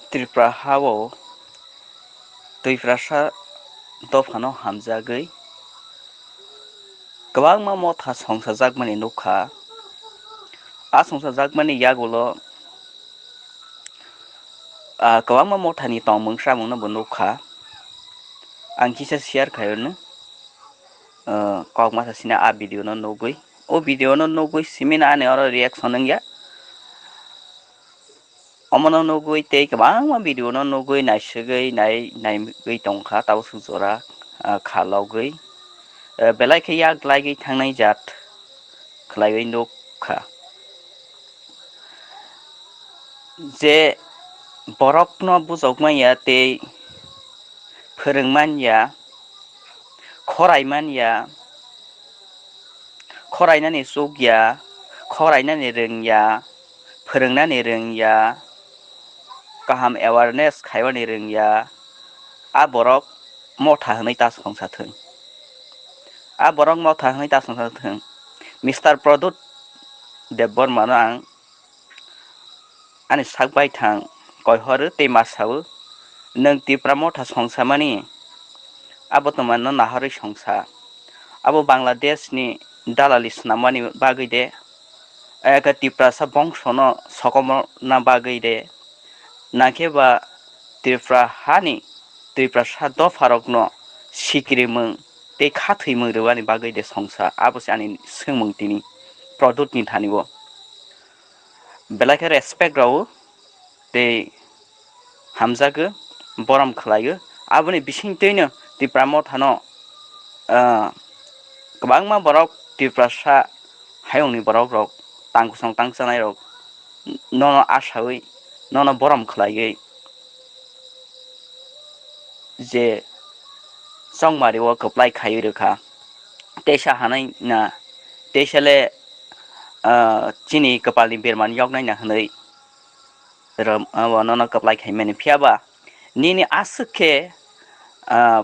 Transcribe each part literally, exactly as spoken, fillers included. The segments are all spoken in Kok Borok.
Tripura ha-o Twiprasa dophano hamjagwi kwbangma motha songsajakmani nukha. A songsajakmani yagulo, ah, kwbangma mothani tongmung chamungno bo nukha. Ang kisa share khaio no, ah, kok masa sina a video no nugwi. O video no nugwi simina ani oro reaction wngya. Omono nugwi tei kwbangma video no nugwi naisugwi nai-, naigwi tongkha tabuk swk jora, ah, khalogwi, ah, belai khe yak laigwi thangnai jat khlaiwi nukha. Je borokno bujok manya tei phwrwng manya, khorai manya, khorainani chukya, khorainani rwngya, phwrwngnani rwngya, kaham awareness khaimani rwngya, a borok motha hwnwi ta songsa thung. A borok motha hwnwi ta songsa thung. Mister Pradyut Debbarma no ang ani sak baithang koihoro tei ma sao, "Nwng Tipra motha songsamani abo twmano naharwi songsa? Abo Bangladeshni dalali swnamani bagwi de, eke Tiprasa bongsono sokomorna bagwi de, nakhe ba Tripura hani Tiprasa dopharokno sikrimung tei khathwimung rwani bagwi de songsa?" Abo se ani swngmung tini Pradyutni thani-o. Belai khe respect rw-o tei hamjagwi borom khlaio. Aboni bisingtwino Tipra mothano, ah, kwbangma borok Tiprasa hayungni borokrok tang kusong tang chanairok nono asawi nono borom khlaiwi je chongmari o kwplai khaiwi rwkha. Teisa hanai na, teisa le, ah, chini kwpalni bermani yoknai na hwnwi rom-, abo nono kwplai khaimani. Phiya ba nini aswk khe, ah,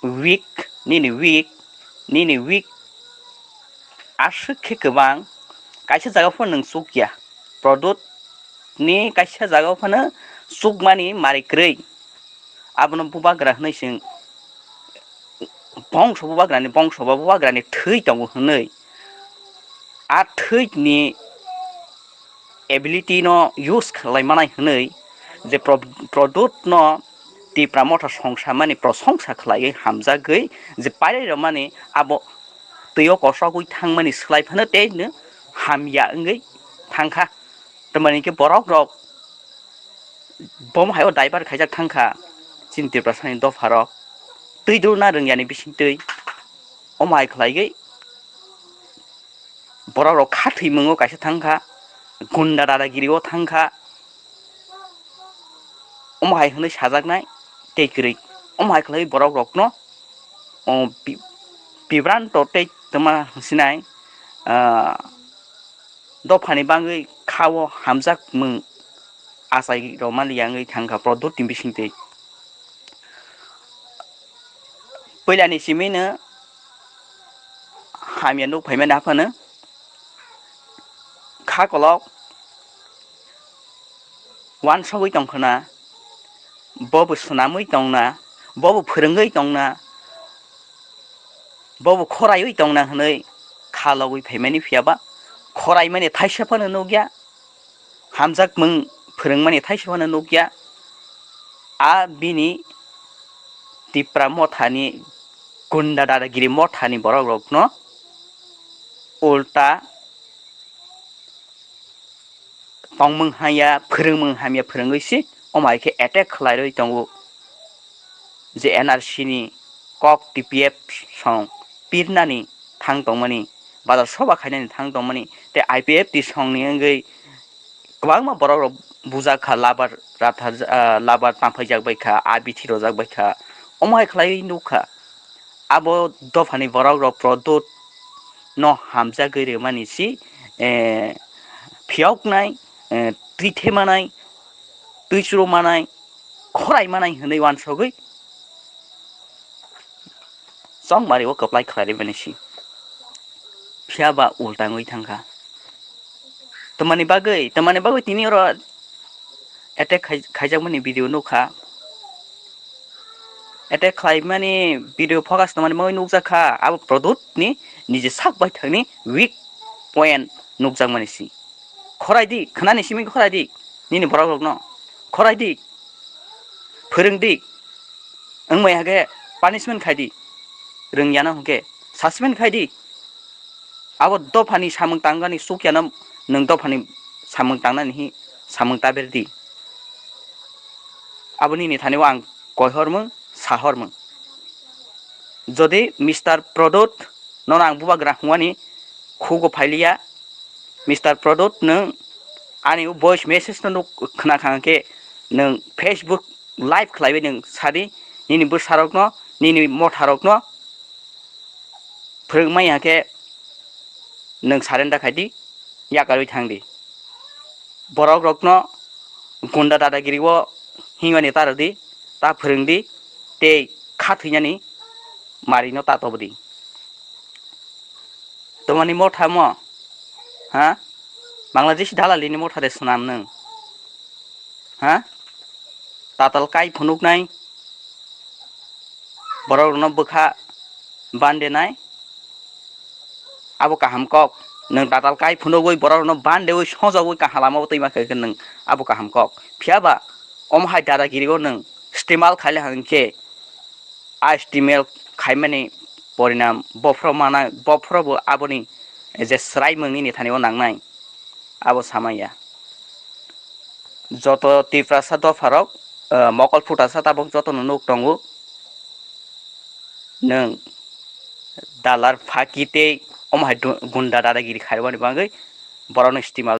weak, nini weak, nini weak aswk khe kwbang, kaisa jaga phano nwng chukya. Pradyut ni kaisa jaga phano chukmani mari kwrwi. Abono bubagra hwnwi chwng bongso bubagrani bongso ba bubagrani thwi tongo hwnwi a thwini ability no use khlai manai hwnwi je Pro-, Pradyut no Tipra motha songsamani prosongsa khlaiwi hamjagwi je pairwi rwmani abo twi o kosogwi thangmani slai phano tei no hamya wngwi thangkha. Tamani khe borok rok bomo hai o diver khaijak thangkha chini Tiprasani dopharok twi dulna rwngyani bisingtwi. Omo hai khlaiwi borok rok kha thwimungo kaisa thangkha, gunda dadagiri o thangkha, omo hai hwnwi sajaknai tei kwrwi. Omo hai khlaiwi borok rokno, o, bi-, bibranto tei twma sinai, ah, dophani bagwi kha o hamjakmung achai rwmani yangwi thangkha Pradyut ni bisingtwi. Puilani simi no hamya nuk phaimani aphano kha kolok wansogwi tongkhwna, bobo swnamwi tongna, bobo phwrwngwi tongna, bobo khoraiwi tongna hwnwi kha logwi phaimani, phiya ba khoraimani thaisa phano nukya, hamjakmung phwrwngmani thaisa phano nukya. A bini Tipra mothani gunda dadagiri mothani borok rokno ulta tongmung hamya, phwrwngmung hamya phwrwngwi se omo hai khe attack khlai rwi tongo. Je N R C ni kok T P F song pirnani thang tongmani, bazar soba khainani thang tongmani, tei I P F T song ni wngwi kwbangma borok rok bujak kha, labar ratha, ah, labar pamphaijak bai kha, a bithi rojak bai kha, omo hai khlaiwi nuk kha. Abo dophani borok rok Pradyut no hamjagwi rwmani si, eh, phiyoknai, eh, twi themanai, twi churu manai, khorai manai hwnwi wansogwi chongmari o kwplai khlai rwmani si. Phiya ba ulta wngwi thangkha. Tamani bagwi, tamani bagwi tini oro attack khai-, khaijakmani video nukha. Attack khlaimani video focus tongmani mui nukjakha, abo Pradyot ni nije sak baithangni weak point nukjakmani si. Khorai di, khnani simi khorai di, nini borok rokno khorai di, phwrwng di, wngmai hake punishment khai di, rwngyano hwnkhe suspend khai di. Abo dophani samung tangnani chukyano nwng dophani samung tangnani hi samung ta berdi. Abo nini thani o ang koihormung, sahormung. Jodi Mister Pradyot nono ang bubagra hwnmani khugo phailiya, Mister Pradyot nwng ani voice message no nuk khna kha hwnkhe nwng Facebook live khlaiwi nwng sadi nini bwsarokno, nini motharokno phwrwngmani hwnkhe nwng surrender khai di, yakarwi thang di. Borok rokno gunda dadagiri o himani ta rw di, ta phwrwng di, tei kha thwinani mari no ta tobo di. Tomani motha mo, ha? Bangladesh dalali ni motha de swnam nwng, ha? Tatal kai phunuknai, borok rokno bwkha bandenai, abo kaham kok. Nwng tatal kai phunugwi borok rokno bandewi sojogwi kaham lama o twi mankha khe nwng abo kaham kok. Phiya ba omo hai dadagiri o nwng istemal khaile hwnkhe, a istemal khaimani porinam bophro mana, bophro bo aboni je swraimung nini thani o nangnai, abo samaya. Joto Tiprasa dopharok, eh, mokol phutasa tabuk jotono nuk tongo. Nwng dalar phaki tei omo hai du-, gunda dadagiri khairokmani bagwi borokno istemal